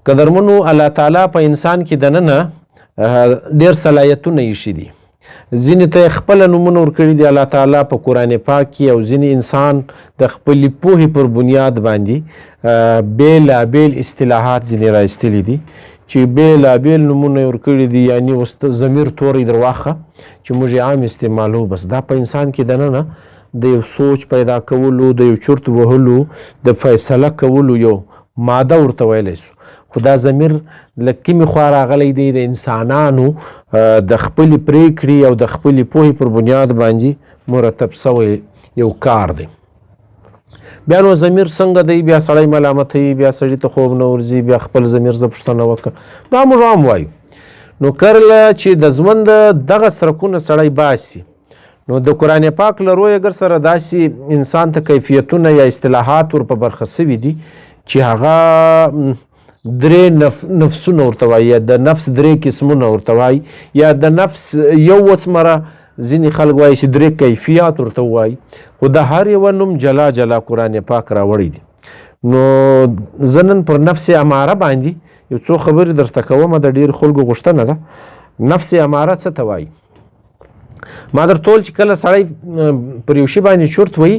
قدرمنو، الله تعالی په انسان کې دننه ډېر صلاحیتونه ایښي دي. ځینې ته یې خپله نومونه ورکړي دي الله تعالی په قرآن پاک کې، او ځینې انسان د خپلې پوهې پر بنیاد باندې بېلابېل اصطلاحات ځینې را ایستلي دي چې بېلابېل نومونه یې ورکړي دي. یعنی اوس ته ضمیر توری در واخه چې موږ یې عام استعمالو، بس دا په انسان کې دننه د یو سوچ پیدا کولو، د یو چرت وهلو، د فیصله کولو یو ماده ورته ویلی سو. خو دا ضمیر له کومې خوا راغلی دی؟ د انسانانو د خپلې پرېکړې او د خپلې پوهې پر بنیاد باندې مرتب سوی یو کار دی. بیا نو ضمیر څنګه دی؟ بیا سړی ملامتوي، بیا سړي ته خوب نه ورځي، بیا خپل ضمیر زه پوښتنه وکړه. دا موږ هم وایو. نو کله چې د ژوند دغه څرکونه سړی باسي، نو د قرآن پاک له رویه ګر سره داسې انسان ته کیفیتونه یا اصطلاحات ور په برخه سوي دي چې هغه درې نفسونه ورته وایي، یا د نفس درې قسمونه ورته وایي، یا د نفس یو وسمره ځینې خلک وایي چې درې کیفیات ورته وایي، خو د هر یوه نوم جلا جلا قرآن پاک راوړی دی. نو زه نن پر نفس اماره باندې یو څو خبرې درته کوم، د ډېرو خلکو غوښتنه ده. نفس اماره څه ته وایي؟ ما درته وویل چې کله سړی پر یو شي باندې چورت وهي،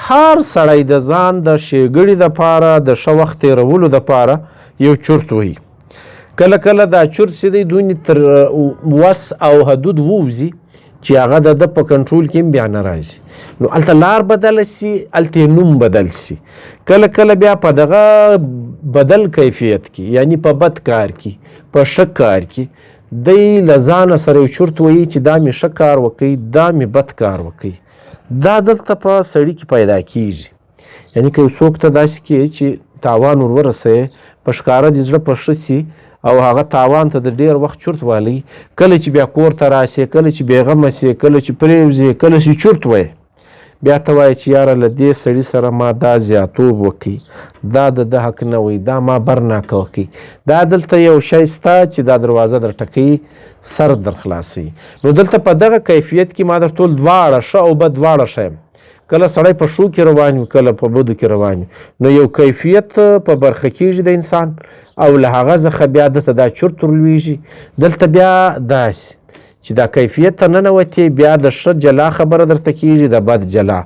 هر سړی د ځان د ښېګړې دپاره، د ښه وخت تېرولو دپاره یو چورت وهي. کله کله دا چورت چې دی دونې تر وس او حدود ووځي چې هغه د ده په کنټرول کې هم بیا نه راځي، نو هلته لار بدله سي، هلته یې نوم بدل سي. کله کله بیا په دغه بدل کیفیت کې، یعنی په بد کار کې، په ښه کار کې، دی له ځانه سره یو چورت وهي چې دا مې ښه کار وکړي، دا مې بد کار وکړي. دا دلته په سړي کې پیدا کیږي. یعنی که یو څوک ته داسې کې چې تاوان ور ورسوي، په ښکاره دې زړه په ښه سي او هغه تاوان ته د ډېر وخت چورت والی، کله چې بیا کور ته راسې، کله چې بېغمه سې، کله چې پرېوځې، کله چې چورت وایې، بیا ته وایې چې یاره له دې سړي سره ما دا زیاتوب وکړي، دا د ده حق نه وي، دا ما برناکه وکړي. دا دلته یو شی سته چې دا دروازه در ټکوي، سر در خلاصوي. نو دلته په دغه کیفیت کې ما درته وویل دواړه ښه او بد دواړه ښه یم. کله سړی په ښو کې روان وي، کله په بدو کې روان وي، نو یو کیفیت په برخه کېږي د انسان، او له هغه څخه بیا ده ته دا چورت ورلوېږي. دلته بیا داسې چې دا کیفیت ته ننوتې، بیا د ښه جلا خبره درته کېږي، د بد جلا،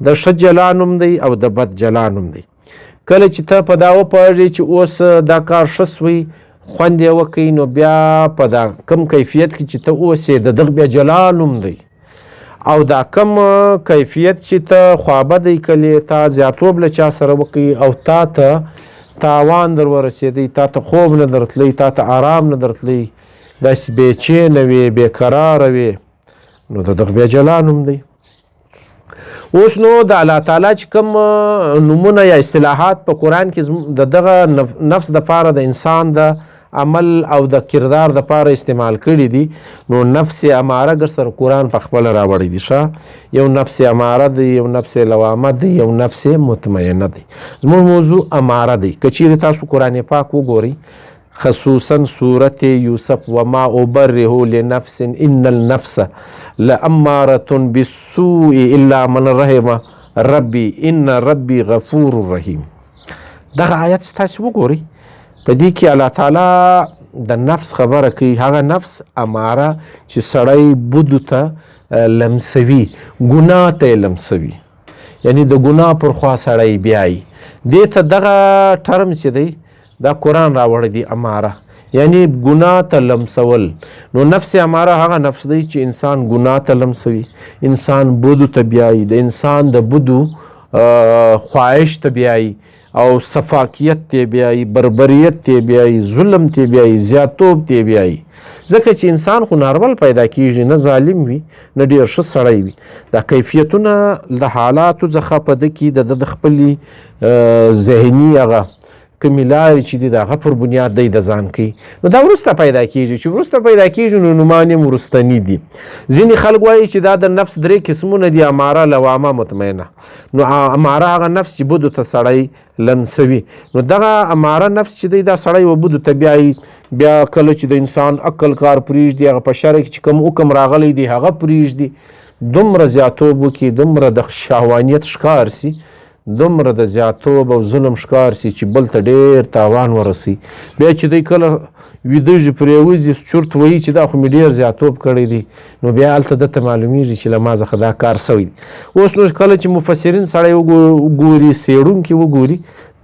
د ښه جلا نوم دی او د بد جلا نوم دی. کله چې ته په دا وپوهېږې چې اوس دا کار ښه سوی، خوند یې وکړي، نو بیا په دا کم کیفیت کې چې ته اوسې د دغه بیا جلا نوم دی. او دا کم کیفیت چې ته خوابدی کلې، تا زیاتوب له چا سره وکړي او تا ته تاوان در ورسېدی، تا ته خوب نه درتلی، تا ته آرام نه درتلی، داسې بېچینه وې، بېقراره وې، نو د دغه بیا جلا نوم دی. اوس نو د الله تعالی چې کوم نومونه یا اصطلاحات په قرآن کې د دغه نفس دپاره د انسان د عمل او د کردار دپاره استعمال کړي دي، نو نفس اماره ګر سره قرآن په خپله راوړی دی. ښه، یو نفس اماره دی، یو نفس لوامه دی، یو نفس مطمئنه دی. زموږ موضوع اماره دی. که چیرې تاسو قرآن پاک وګورئ، خصوصا سورة یوسف، وما أبرئ لنفس إن النفس لأمارة بالسوء إلا من رحم ربي إن ربي غفور رحیم. دغه آیت چې تاسو وګورئ، په دې کې الله تعالی د نفس خبره کوي، هغه نفس اماره چې سړی بدو ته لمسوي، ګناه ته یې لمسوي، یعنی د ګناه پر خوا سړی بیایي. دې ته دغه ټرم چې دی دا قرآن راوړی دی، اماره، یعنی ګناه ته لمسول. نو نفس اماره هغه نفس دی چې انسان ګناه ته لمسوي، انسان بدو ته بیایي، د انسان د بدو خواهش ته بیایي، او سفاکیت ته بیایي، بربریت ته بیایي، ظلم ته بیایي، زیاتوب ته بیایي. ځکه چې انسان خو نارمل پیدا کیږي، نه ظالم وي، نه ډېر ښه سړی وي. دا کیفیتونه له حالاتو څخه په ده کې د ده د خپلې ذهني هغه کومې لارې چې دي د هغه پر بنیاد دی د ځان کوي. نو دا وروسته پیدا کیږي، چې وروسته پیدا کیږي نو نومان یې وروستني دي. ځینې خلک وایي چې دا د نفس درې قسمونه دي، اماره، لوامه، مطمئنه. نو اماره هغه نفس چې بدو ته سړی لمسوي. نو دغه اماره نفس چې دی دا سړی و بدو ته بیایي. بیا کله چې د انسان عقل کار پرېږدي، هغه په شرع کې چې کوم حکم راغلی دی هغه پرېږدي، دومره زیاتوب وکړي، دومره د شهوانیت ښکار سي، دومره د زیاتوب او ظلم ښکار سي چې بل ته ډېر تاوان ورسي. بیا چې دی کله ویدږي پرېوځي چورت وایي چې دا خو مې ډېر زیاتوب کړی دی، نو بیا هلته ده ته معلومیږي چې له ما څخه دا کار سوی دی. اوس نو کله چې مفسرین سړی وګوري، څېړونکي وګوري،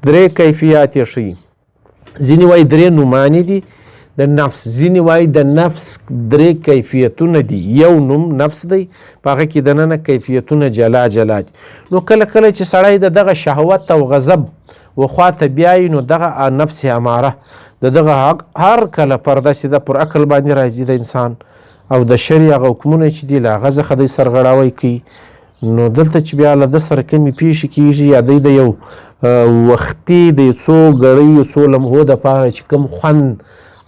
درې کیفیات یې ښیي. ځینې وایي درې نومانې دي د نفس، ځینې وایي د نفس درې کیفیتونه دي. یو نوم نفس دی، په هغه کې دننه کیفیتونه جلا جلا دي. نو کله کله چې سړی د دغه شهوت او غضب و خواته بیایي، نو دغه نفس اماره د دغه هر کله پرده چې ده پر عقل باندې راځي د انسان، او د شرع هغه حکمونه چې دي له هغه څخه دی سرغړاوی کوي. نو دلته چې بیا له ده سره کمې پېښې کېږي، یا دی د یو وختي د یو څو ګړیو یو څو لمحو دپاره چې کوم خوند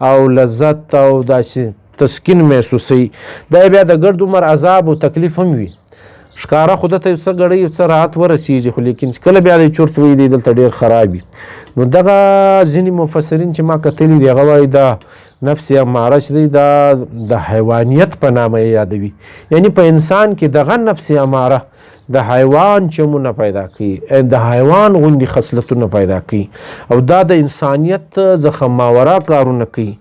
او لذت او داسې تسکین محسوسوي، دا بیا د ګرد عمر عذاب او تکلیف هم وي. ښکاره خو ده ته یو څه ګړۍ یو څه راحت ورسېږي، خو لیکن چې کله بیا دی چورت وایي دی دلته ډېر خراب وي. نو دغه ځینې مفسرین چې ما کتلي دي، هغه وایي دا نفس اماره چې دی دا د حیوانیت په نامه یې یادوي، یعنی په انسان کې دغه نفس اماره د حیوان چمونه پیدا کوي، د حیوان غوندې خصلتونه پیدا کوي، او دا د انسانیت څخه ماورا کارونه کوي،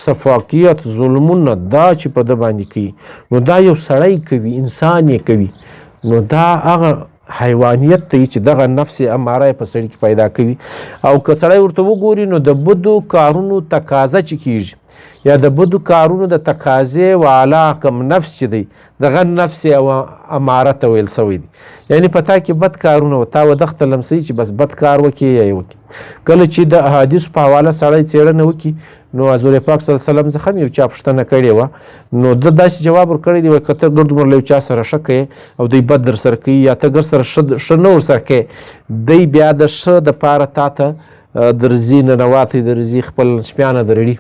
سفاکیت، ظلمونه دا چې په ده باندې کوي. نو دا یو سړی کوي، انسان یې کوي. نو دا هغه حیوانیت دی چې دغه نفس اماره یې په سړي کې پیدا کوي. او که سړی ورته وګوري نو د بدو کارونو تقاضا چې کیږي، یا د بدو کارونو د تقاضې والا کوم نفس چې دی، دغه نفس او اماره ته ویل سوی دی. یعنی په تا کې بد کارونه و تا ودخته لمسوي چې بس بد کار وکړي یا یې وکړي. کله چې د احادیثو په حواله سړی څېړنه وکړي، نو حضور پاک صلی الله علیه وسلم څخه هم یو چا پوښتنه کړې وه، نو ده داسې جواب ورکړی دی، وایي که ته ګرد عمر له یو چا سره ښه کوې او دی بد در سره کوي، یا ته ګرد سره ښه نه ورسره کوې، دی بیا د ښه دپاره تا ته درځي، ننواتی درځي، خپل شپیانه درړي.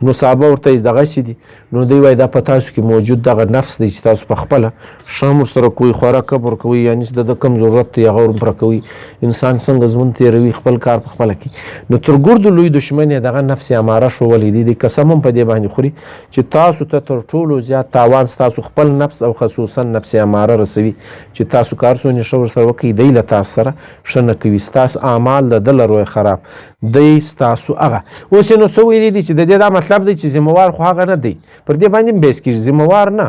نو صحابه ورته دغسې دي. نو دی وایي دا په تاسو کې موجود دغه نفس دی چې تاسو په خپله ښه هم ورسره کوئ، خوراک هم ورکوئ، یعنې چې د ده کوم ضرورت دی هغه هم پوره کوئ، انسان څنګه ژوند تېروي خپل کار په خپله کوي. نو تر ګردو لوی دښمن یې دغه نفس اماره ښوولی دی. دی قسم هم په دې باندې خوري چې تاسو ته تر ټولو زیات تاوان ستاسو خپل نفس او خصوصا نفس اماره رسوي، چې تاسو کار څونې ښه ورسره وکړئ، دی له تاسو سره ښه نه کوي، ستاسو اعمال د ده له رویه خراب دی، ستاسو هغه. اوس یې نو څه ویلي دي چې د دې دا مطلب دی چې ذمهوار خو هغه نه دی، پر دې باندې هم بحث کېږي، ذمهوار نه،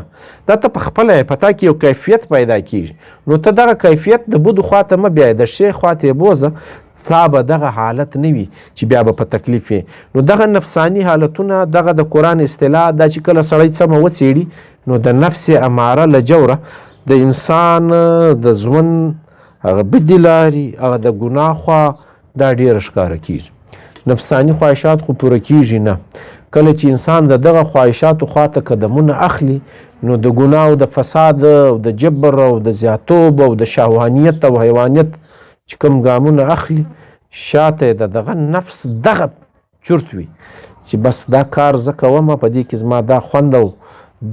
دا ته په خپله یې په تا کې یو کیفیت پیدا کېږي. نو ته دغه کیفیت د بدو خواته مه بیایې، د ښې خواته یې بوځه، تا به دغه حالت نه وي چې بیا به په تکلیف یې. نو دغه نفساني حالتونه، دغه د قرآن اصطلاح دا چې کله سړی څمه وڅېړي، نو د نفس اماره له جوره د انسان د ژوند هغه بدې لارې، هغه د ګناه خوا، دا ډېره ښکاره کېږي. نفساني خواهشات خو پوره کېږي نه. کله چې انسان د دغه خواهشاتو خواته قدمونه اخلي، نو د ګناه او د فساد او د جبر او د زیاتوب او د شهوانیت او حیوانیت چې کوم ګامونه اخلي، شاته یې د دغه نفس دغه چورت وي چې بس دا کار زه کوم، په دې کې زما دا خوند او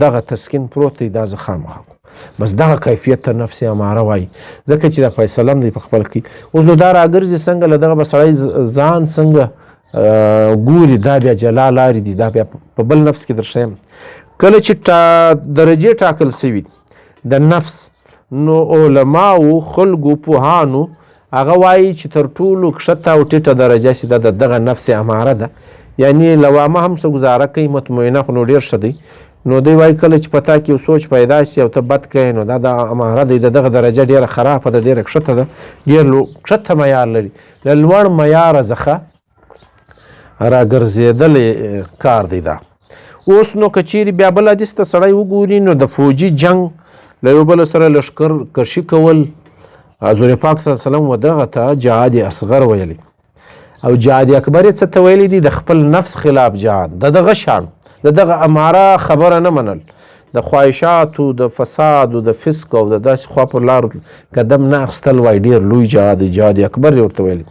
دغه تسکین پروت دی، دا زه خامخا کوم. بس دغه کیفیت ته نفس اماره وایي، ځکه چې دا فیصله هم دی په خپل کې. اوس نو دا راګرځي څنګه، له دغه به سړی ځان څنګه ګوري، دا بیا جلا لارې دي، دا بیا په بل نفس کې درښیم. کله چې درجې ټاکل سوي د نفس، نو علماو، خلکو، پوهانو هغه وایي چې تر ټولو کښته او ټیټه درجه چې ده د دغه نفس اماره ده، یعنی لوامه هم څه ګزاره کوي، مطمئنه خو نو ډېر ښه دی. نو دی وایي کله چې په تا کې یو سوچ پیدا شي او ته بد کوې، نو دا د اماره دی، د دغه درجه ډېره خرابه ده، ډېره کښته ده، ډېر کښته معیار لري، له لوړ معیاره څخه راګرځېدلی کار دی دا. اوس نو که چیرې بیا بل حدیث ته سړی وګوري، نو د فوجي جنګ له یو بل سره لښکر کشي کول، حضور پاک صلی الله علیه وسلم ودغه ته جهاد اصغر ویلی، او جهاد اکبر یې څه ته ویلی دی؟ د خپل نفس خلاف جهاد، د دغه شان د دغه اماره خبره نه منل، د خواهشاتو، د فساد، د فسق او د داسې خوا پر لارو قدم نه اخیستل، وایي ډېر لوی جهاد دی، جهاد اکبر یې ورته ویلی.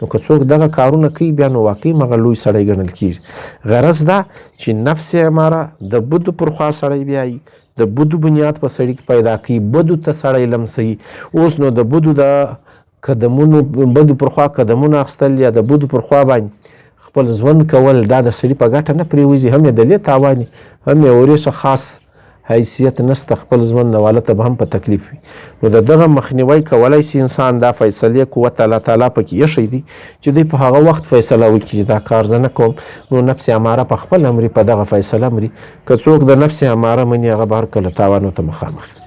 نو که څوک دغه کارونه کوي، بیا نو واقعي هغه لوی سړی ګڼل کېږي. غرض دا چې نفس اماره د بدو پر خوا سړی بیایي، د بدو بنیاد په سړي کې پیدا کوي، بدو ته سړی لمسوي. اوس نو د بدو د قدمونو، بدو پر خوا قدمونه اخیستل یا د بدو پر خوا باندې خپل ژوند کول، دا د سړي په ګټه نه پرېوځي، هم یې د لې تاوان وي، هم یې ورې څه خاص حیثیت نسته، خپل ژوند نه ته به هم په تکلیف وي. نو د دغه مخنیوی کولای شي انسان، دا فیصلې قوت الله تعالی پکې ایښی دی چې دوی په هغه وخت فیصله وکړي چې دا کار زه نه کوم، نو نفس اماره په خپل امري، په دغه فیصله مري. که څوک د نفس اماره مني، هغه به هر کله تاوانو ته مخامخ وي.